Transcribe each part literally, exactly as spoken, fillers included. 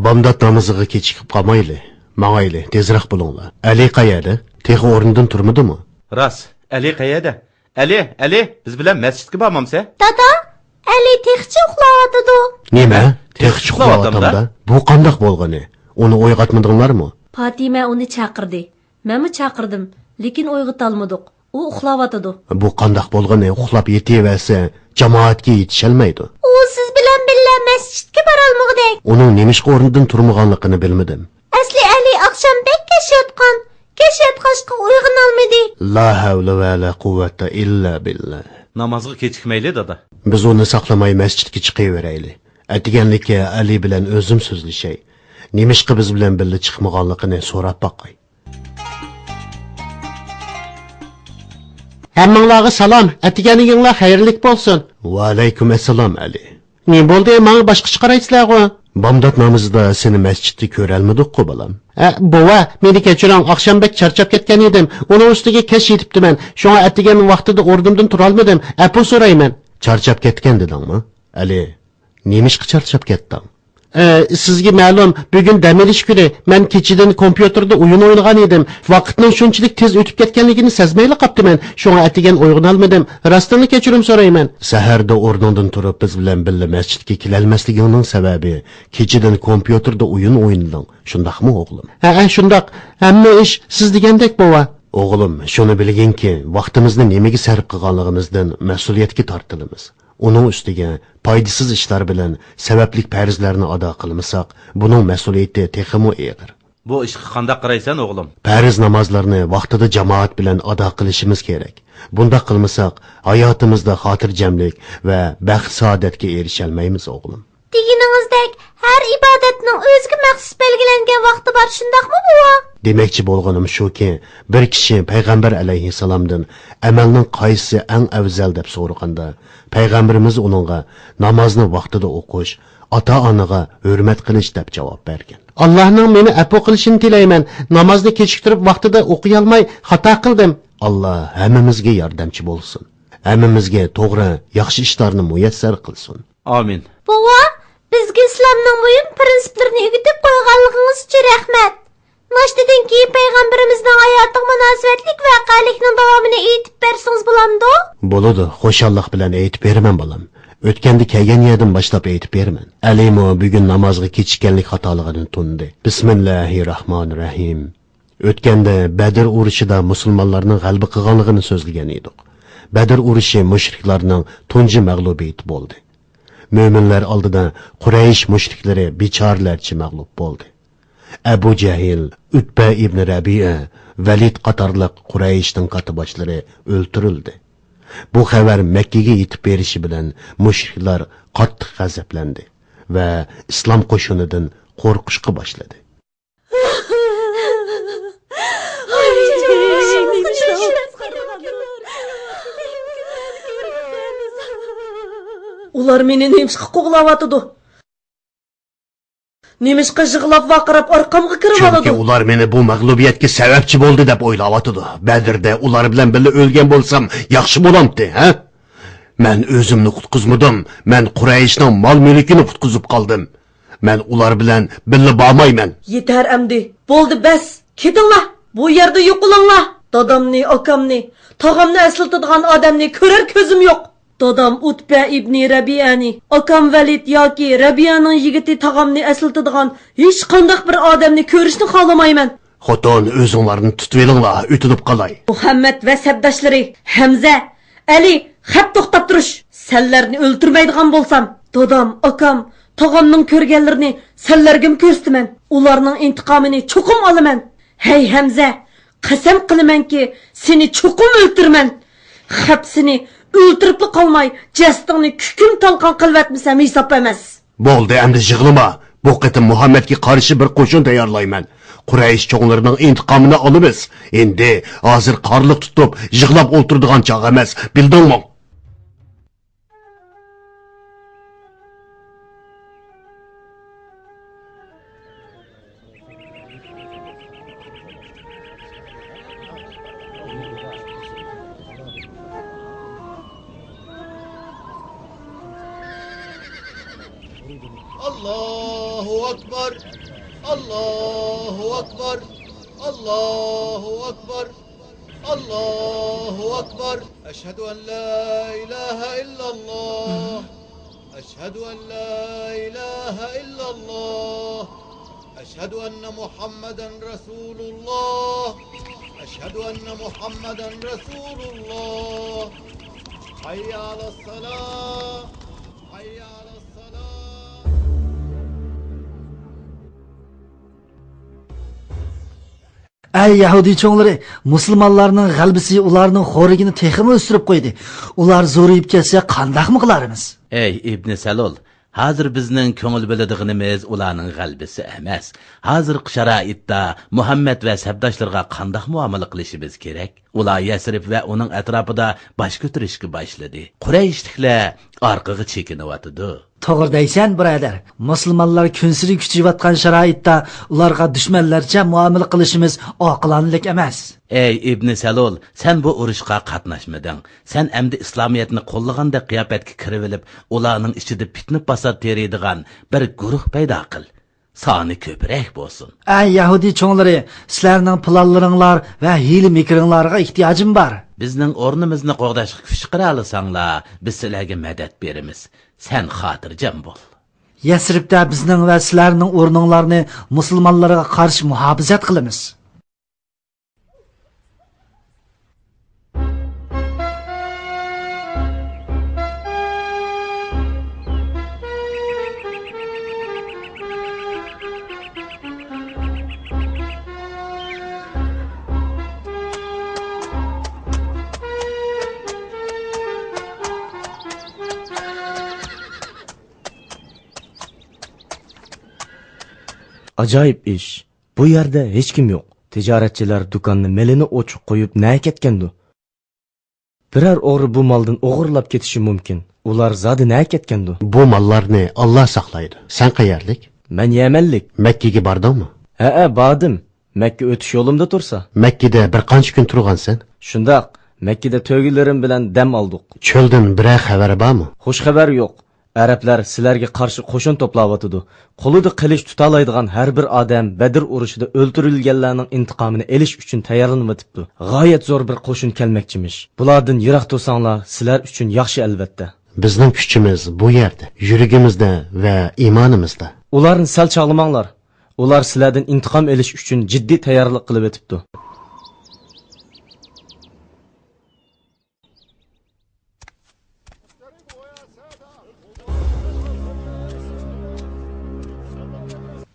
بامدات نامىزىغا كېچىكىپ قالمايلى. ماڭايلى، تېزرەك بولۇڭلار. ئەلى قەيەردە؟ تېخى ئورنىدىن تۇرمىدىمۇ؟ راست، ئەلى قەيەردە؟ ئەلى، ئەلى، بىز بىلەن مەسچىتكە بارمامسەن؟ دادا، ئەلى تېخىچە ئۇخلاۋاتىدۇ. نېمە؟ تېخىچە ئۇخلاۋاتامدا؟ بۇ قانداق بولغىنى؟ ئۇنى ئويغاتمىدىڭلارمۇ؟ پاتىمە ئۇنى چاقىردى. مەنمۇ چاقىردىم، لېكىن ئويغىتالمىدۇق. ئۇ ئۇخلاۋاتىدۇ. بۇ قانداق بولغىنى؟ ئۇخلاپ يېتىۋەرسە، جامائەتكە يېتىشەلمەيدۇ. ئۇ سىز بىلەن بىللە مەسچىتكە بارالمىغۇدەك. ئۇنىڭ نېمىشقا ئورنىدىن تۇرمىغانلىقىنى بىلمىدىم. ئەسلى ئەلى ئاخشام بەك كەچ ياتقان. كەچ ياتقاچقا ئويغىنالمىدى. لا ھەۋلە ۋە لا قۇۋۋەتە ئىللا بىللا. نامازغا كېچىكمەيلى، دادا. بىز ئۇنى ساقلىماي مەسچىتكە چىقىۋېرەيلى. ئەتىگەنلىككە ئەلى بىلەن ئۆزۈم سۆزلىشەي. نېمىشقا بىز بىلەن بىللە چىقمىغانلىقىنى سوراپ باقاي. ھەممىڭلارغا سالام، ئەتىگەنلىكىڭلار خەيرلىك بولسۇن. ۋەئەلەيكۇم ئەسسالام، ئەلى. نېمە بولدى، ماڭا باشقىچە قارايسىلەرغۇ؟ بامدات نامىزىدا سېنى مەسچىتتە كۆرەلمىدۇققۇ، بالام. ئە، بوۋا، مېنى كەچۈرۈڭ، ئاخشام بەك چارچاپ كەتكەن ئىدىم، ئۇنىڭ ئۈستىگە كەچ يېتىپتىمەن، شۇڭا ئەتىگەن ۋاقتىدا ئورنۇمدىن تۇرالمىدىم، ئەپۇ سورايمەن. چارچاپ كەتكەن دېدىڭمۇ؟ ئەلى، نېمىشقا چارچاپ كەتتىڭ؟ ئە، سىزگە مەلۇم، بۈگۈن دەم ئېلىش كۈنى. مەن كېچىدىن كومپيۇتېردا ئويۇن ئوينىغان ئىدىم. ۋاقىتنىڭ شۇنچىلىك تېز ئۆتۈپ كەتكەنلىكىنى سەزمەيلا قاپتىمەن. شۇڭا ئەتىگەن ئويغىنالمىدىم. راستىنلا كەچۈرۈم سورايمەن. سەھەردە ئورنۇڭدىن تۇرۇپ، بىز بىلەن بىللە مەسچىتكە كېلەلمەسلىكىڭنىڭ سەۋەبى، كېچىدىن كومپيۇتېردا ئويۇن ئوينىدىڭ. شۇنداقمۇ، ئوغلۇم؟ ھەئە، شۇنداق. ھەممە ئىش سىز دېگەندەك، بوۋا. ئوغلۇم، شۇنى بىلگىنكى، ۋاقتىمىزنى نېمىگە سەرپ قىلغانلىقىمىزدىن مەسئۇلىيەتكە تارتىلىمىز. ئۇنىڭ ئۈستىگە پايدىسىز ئىشلار بىلەن سەۋەبلىك پەرزلەرنى ئادا قىلمىساق، بۇنىڭ مەسئۇلىيىتى تېخىمۇ ئېغىر. بۇ ئىشقا قانداق قارايسەن، ئوغلۇم؟ پەرز نامازلارنى ۋاقتىدا جامائەت بىلەن ئادا قىلىشىمىز كېرەك. بۇنداق قىلمىساق، ھاياتىمىزدا خاتىرجەملىك ۋە بەخت-سائادەتكە ئېرىشەلمەيمىز، ئوغلۇم. دېگىنىڭىزدەك، ھەر ئىبادەتنىڭ ئۆزىگە مەخسۇس بەلگىلەنگەن ۋاقتى بار، شۇنداقمۇ، بوۋا؟ دېمەكچى بولغىنىم شۇكى، بىر كىشى پەيغەمبەر ئەلەيھىسسالامدىن ئەمەلنىڭ قايسىسى ئەڭ ئەۋزەل دەپ سورىغاندا، پەيغەمبىرىمىز ئۇنىڭغا نامازنى ۋاقتىدا ئوقۇش، ئاتا-ئانىغا ھۆرمەت قىلىش دەپ جاۋاب بەرگەن. ئاللاھنىڭ مېنى ئەپۇ قىلىشىنى تىلەيمەن، نامازنى كېچىكتۈرۈپ ۋاقتىدا ئوقۇيالماي خاتا قىلدىم. ئاللا ھەممىمىزگە ياردەمچى بولسۇن. ھەممىمىزگە توغرا، ياخشى ئىشلارنى مۇيەسسەر قىلسۇن. ئامىن. بوۋا، بىزگە ئىسلامنىڭ مۇھىم پىرىنسىپلىرىنى ئۆگىتىپ قويغانلىقىڭىز ئۈچۈن رەھمەت. ناشتىدىن كېيىن پەيغەمبىرىمىزنىڭ ھاياتىغا مۇناسىۋەتلىك ۋەقەلىكنىڭ داۋامىنى ئېيتىپ بەرسىڭىز بولامدۇ؟ بولىدۇ، خۇشاللىق بىلەن ئېيتىپ بېرىمەن، بالام. ئۆتكەندە كەلگەن يەردىن باشلاپ ئېيتىپ بېرىمەن. ئەلىمۇ بۈگۈن نامازغا كېچىككەنلىك خاتالىقىنى تونۇدى. بىسمىللاھىرراھمانىرراھىم. ئۆتكەندە بەدر ئۇرۇشىدا مۇسۇلمانلارنىڭ غەلىبە قىلغانلىقىنى سۆزلىگەن ئىدۇق. بەدر ئۇرۇشى مۇشرىكلارنىڭ تۇنجى مەغلۇبىيىتى بولدى. مۆمىنلەر ئالدىدا قۇرەيش مۇشرىكلىرى بىچارىلەرچە مەغلۇپ بولدى. ئەبۇ جەھىل، ئۇتبە ئىبنى رەبىئە، ۋەلىد قاتارلىق قۇرەيشنىڭ كاتتىباشلىرى ئۆلتۈرۈلدى. بۇ خەۋەر مەككىگە يېتىپ بېرىشى بىلەن مۇشرىكلار قاتتىق غەزەپلەندى ۋە ئىسلام قوشۇنىدىن قورقۇشقا باشلىدى. ئۇلار مېنى نېمىشقا قوغلاۋاتىدۇ؟ نېمىشقا يىغلاپ ۋارقىراپ ئارقامغا كىرىۋالىدۇ؟ چۈنكى ئۇلار مېنى بۇ مەغلۇبىيەتكە سەۋەبچى بولدى دەپ ئويلاۋاتىدۇ. بەدىردە ئۇلار بىلەن بىللە ئۆلگەن بولسام ياخشى بولامتى، ھە؟ مەن ئۆزۈمنى قۇتقۇزمىدىم، مەن قۇرەيشنىڭ مال-مۈلكىنى قۇتقۇزۇپ قالدىم. مەن ئۇلار بىلەن بىللە بارمايمەن. يېتەر ئەمدى. بولدى، بەس. كېتىڭلار. بۇ يەردە يوقىلىڭلار. دادامنى، ئاكامنى، تاغامنى ئەسلىتىدىغان ئادەمنى كۆرەر كۆزۈم يوق. دادام ئۇتبە ئىبنى رەبىئەنى، ئاكام ۋەلىد ياكى رەبىئەنىڭ يىگىتى تاغامنى ئەسلىتىدىغان ھېچقانداق بىر ئادەمنى كۆرۈشنى خالىمايمەن. خوتۇن، ئۆزۈڭلارنى تۇتۇۋېلىڭلار، ئۆتۈنۈپ قالاي. مۇھەممەد ۋە سەپداشلىرى، ھەمزە، ئەلى، خەپ توختاپ تۇرۇش! سەنلەرنى ئۆلتۈرمەيدىغان بولسام، دادام، ئاكام، تاغامنىڭ كۆرگەنلىرىنى سەنلەرگىمۇ كۆرسىتىمەن. ئۇلارنىڭ ئىنتىقامىنى چوقۇم ئالىمەن. ھەي ھەمزە، قەسەم قىلىمەنكى، سېنى چوقۇم ئۆلتۈرىمەن. خەپ سېنى ئۆلتۈرۈپلا قالماي، جەسىتىڭنى كۈكۈم تالقان قىلىۋەتمىسەم ھېساب ئەمەس. بولدى، ئەمدى يىغلىما. بۇ قېتىم مۇھەممەدكە قارشى بىر قوشۇن تەييارلايمەن. قۇرەيش چوڭلىرىنىڭ ئىنتىقامىنى ئالىمىز. ئەمدى ھازىر قارلىق تۇتۇپ، يىغلاپ ئولتۇرىدىغان چاغ ئەمەس، بىلدىڭمۇ؟ الله أكبر. الله أكبر. الله أكبر. الله أكبر. أشهد أن لا إله إلا الله. أشهد أن لا إله إلا الله. أشهد أن محمدا رسول الله. أشهد أن محمدا رسول الله. حي على الصلاة. حي على الصلاة. ئەي يەھۇدىي چوڭلىرى، مۇسۇلمانلارنىڭ غەلىبىسى ئۇلارنىڭ خورىكىنى تېخىمۇ ئۆستۈرۈپ قويدى. ئۇلار زورىيىپ كەتسە قانداقمۇ قىلارمىز؟ ئەي ئىبنى سەلۇل، ھازىر بىزنىڭ كۆڭۈل بۆلىدىغىنىمىز ئۇلارنىڭ غەلىبىسى ئەمەس. ھازىرقى شارائىتتا مۇھەممەد ۋە سەپداشلىرىغا قانداق مۇئامىلە قىلىشىمىز كېرەك؟ ئۇلار يەسرىب ۋە ئۇنىڭ ئەتراپىدا باش كۆتۈرۈشكە باشلىدى. قۇرەيشلىكلەر ئارقىغا چېكىنىۋاتىدۇ. توغرا دەيسەن، بۇرادەر. مۇسۇلمانلار كۈنسېرى كۈچىيىۋاتقان شارائىتتا ئۇلارغا دۈشمەنلەرچە مۇئامىلە قىلىشىمىز ئاقىلانىلىك ئەمەس. ئەي ئىبنى سەلۇل، سەن بۇ ئۇرۇشقا قاتناشمىدىڭ. سەن ئەمدى ئىسلامىيەتنى قوللىغاندەك قىياپەتكە كىرىۋېلىپ، ئۇلارنىڭ ئىچىدە پىتنە-پاسات تېرىيدىغان بىر گۇرۇھ پەيدا قىل. سانى كۆپرەك بولسۇن. ئەي يەھۇدىي چوڭلىرى، سىلەرنىڭ پىلانلىرىڭلار ۋە ھىيلە-مىكرىڭلارغا ئېھتىياجىم بار. بىزنىڭ ئورنىمىزنى قوغداشقا كۈچ چىقىرالىساڭلار، بىز سىلەرگە مەدەت بېرىمىز. سەن خاتىرجەم بول. يەسرىبتە بىزنىڭ ۋە سىلەرنىڭ ئورنۇڭلارنى مۇسۇلمانلارغا قارشى مۇھاپىزەت قىلىمىز. ئاجايىپ ئىش. بۇ يەردە ھېچكىم يوق. تىجارەتچىلەر دۇكاننى مېلىنى ئوچۇق قويۇپ نەگە كەتكەندۇ؟ بىرەر ئوغرى بۇ مالدىن ئوغرىلاپ كېتىشى مۇمكىن. ئۇلار زادى نەگە كەتكەندۇ؟ بۇ ماللارنى ئاللا ساقلايدۇ. سەن قەيەرلىك؟ مەن يەمەنلىك. مەككىگە باردىڭمۇ؟ ھەئە، باردىم. مەككە ئۆتۈش يولۇمدا تۇرسا. مەككىدە بىر قانچە كۈن تۇرغانسەن؟ شۇنداق، مەككىدە تۆگىلىرىم بىلەن دەم ئالدۇق. چۆلدىن بىرەر خەۋەر بارمۇ؟ خۇش خەۋەر يوق. ئەرەبلەر سىلەرگە قارشى قوشۇن توپلاۋاتىدۇ. قولىدا قىلىچ تۇتالايدىغان ھەر بىر ئادەم بەدر ئۇرۇشىدا ئۆلتۈرۈلگەنلەرنىڭ ئىنتىقامىنى ئېلىش ئۈچۈن تەييارلىنىۋېتىپتۇ. غايەت زور بىر قوشۇن كەلمەكچىمىش. بۇلاردىن يىراق تۇرساڭلار، سىلەر ئۈچۈن ياخشى ئەلۋەتتە. بىزنىڭ كۈچىمىز بۇ يەردە، يۈرىكىمىزدە ۋە ئىمانىمىزدا. ئۇلارنى سەل چاغلىماڭلار. ئۇلار سىلەردىن ئىنتىقام ئېلىش ئۈچۈن جىددىي تەييارلىق قىلىۋېتىپتۇ.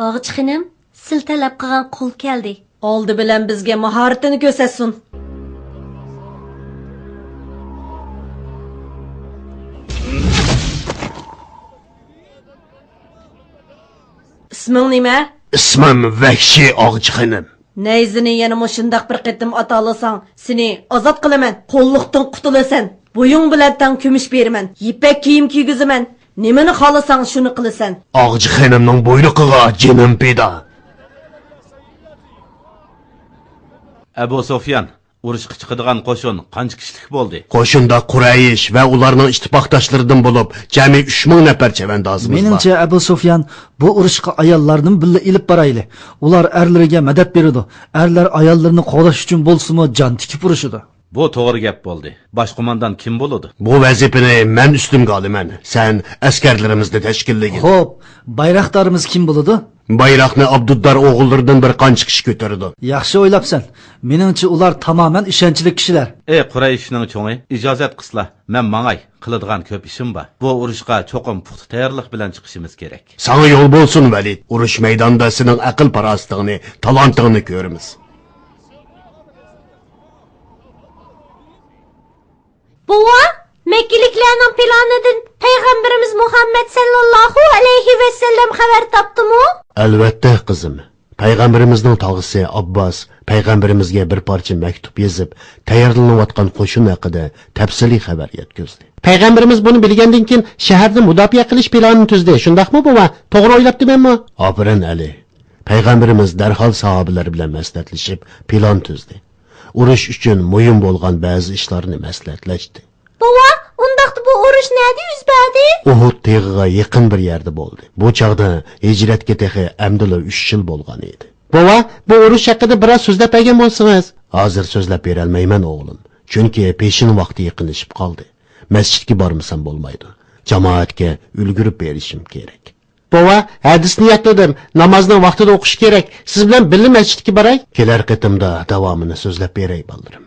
ئاغىچى خېنىم، سىل تەلەپ قىلغان قۇل كەلدى. ئالدى بىلەن بىزگە ماھارىتىنى كۆرسەتسۇن. ئىسمىڭ نېمە؟ ئىسمىم ۋەھشىي ئاغىچى خېنىم. نەيزىنى يەنە مۇشۇنداق بىر قېتىم ئاتالىساڭ، سېنى ئازاد قىلىمەن، قۇللۇقتىن قۇتۇلىسەن. بويۇڭ بىلەن تەڭ كۈمۈش بېرىمەن، يىپەك كىيىم كىيگۈزىمەن. نېمىنى خالىساڭ، شۇنى قىلىسەن. ئاغىچى خېنىمنىڭ بۇيرۇقىغا جېنىم پىدا. ئەبۇ سۇفيان، ئۇرۇشقا چىقىدىغان قوشۇن قانچە كىشىلىك بولدى؟ قوشۇندا قۇرەيش ۋە ئۇلارنىڭ ئىتتىپاقداشلىرىدىن بولۇپ جەمئىي ئۈچ مىڭ نەپەر چەۋەندازىمىز بار. مېنىڭچە، ئەبۇ سۇفيان، بۇ ئۇرۇشقا ئاياللارنىمۇ بىللە ئېلىپ بارايلى. ئۇلار ئەرلىرىگە مەدەت بېرىدۇ. ئەرلەر ئاياللىرىنى قوغداش ئۈچۈن بولسىمۇ جان تىكىپ ئۇرۇشىدۇ. بۇ توغرا گەپ بولدى. باش قوماندان كىم بولىدۇ؟ بۇ ۋەزىپىنى مەن ئۈستۈمگە ئالىمەن. سەن ئەسكەرلىرىمىزنى تەشكىللىگىن. خوپ، بايراقدارىمىز كىم بولىدۇ؟ بايراقنى ئابدۇددار ئوغۇللىرىدىن بىر قانچە كىشى كۆتۈرىدۇ. ياخشى ئويلاپسەن. مېنىڭچە ئۇلار تامامەن ئىشەنچلىك كىشىلەر. ئەي قۇرەيشنىڭ چوڭى، ئىجازەت قىلسىلا، مەن ماڭاي. قىلىدىغان كۆپ ئىشىم بار. بۇ ئۇرۇشقا چوقۇم پۇختا تەييارلىق بىلەن چىقىشىمىز كېرەك. ساڭا يول بولسۇن، ۋەلىد. ئۇرۇش مەيدانىدا سېنىڭ ئەقىل-پاراسىتىڭنى، تالانتىڭنى كۆرىمىز. بوۋا، مەككىلىكلەرنىڭ پىلانىدىن پەيغەمبىرىمىز مۇھەممەد سەللەللاھۇ ئەلەيھى ۋەسەللەم خەۋەر تاپتىمۇ؟ ئەلۋەتتە، قىزىم. پەيغەمبىرىمىزنىڭ تاغىسى ئابباس پەيغەمبىرىمىزگە بىر پارچە مەكتۇپ يېزىپ، تەييارلىنىۋاتقان قوشۇن ھەققىدە تەپسىلىي خەۋەر يەتكۈزدى. پەيغەمبىرىمىز بۇنى بىلگەندىن كېيىن، شەھەرنى مۇداپىئە قىلىش پىلانىنى تۈزدى. شۇنداقمۇ، بوۋا؟ توغرا ئويلاپتىمەنمۇ؟ ئاپىرىن، ئەلى. پەيغەمبىرىمىز دەرھال ساھابىلەر بىلەن مەسلىھەتلىشىپ، پىلان تۈزدى. ئۇرۇش ئۈچۈن مۇھىم بولغان بەزى ئىشلارنى مەسلىھەتلەشتى. بوۋا، ئۇنداقتا بۇ ئۇرۇش نەدە يۈز بەردى؟ ئۇھۇد تېغىغا يېقىن بىر يەردە بولدى. بۇ چاغدا ھىجرەتكە تېخى ئەمدىلا ئۈچ يىل بولغان ئىدى. بوۋا، بۇ ئۇرۇش ھەققىدە بىراز سۆزلەپ بەرگەن بولسىڭىز. ھازىر سۆزلەپ بېرەلمەيمەن، ئوغلۇم. چۈنكى پېشىن ۋاقتى يېقىنلىشىپ قالدى. مەسچىتكە بارمىسام بولمايدۇ. جامائەتكە ئۈلگۈرۈپ بېرىشىم كېرەك. بوۋا، ھەدىسنى يادلىدىم. نامازنىڭ ۋاقتىدا ئوقۇش كېرەك. سىز بىلەن بىللە مەسچىتكە باراي. كېلەر قېتىمدا داۋامىنى سۆزلەپ بېرەي، بالىلىرىم.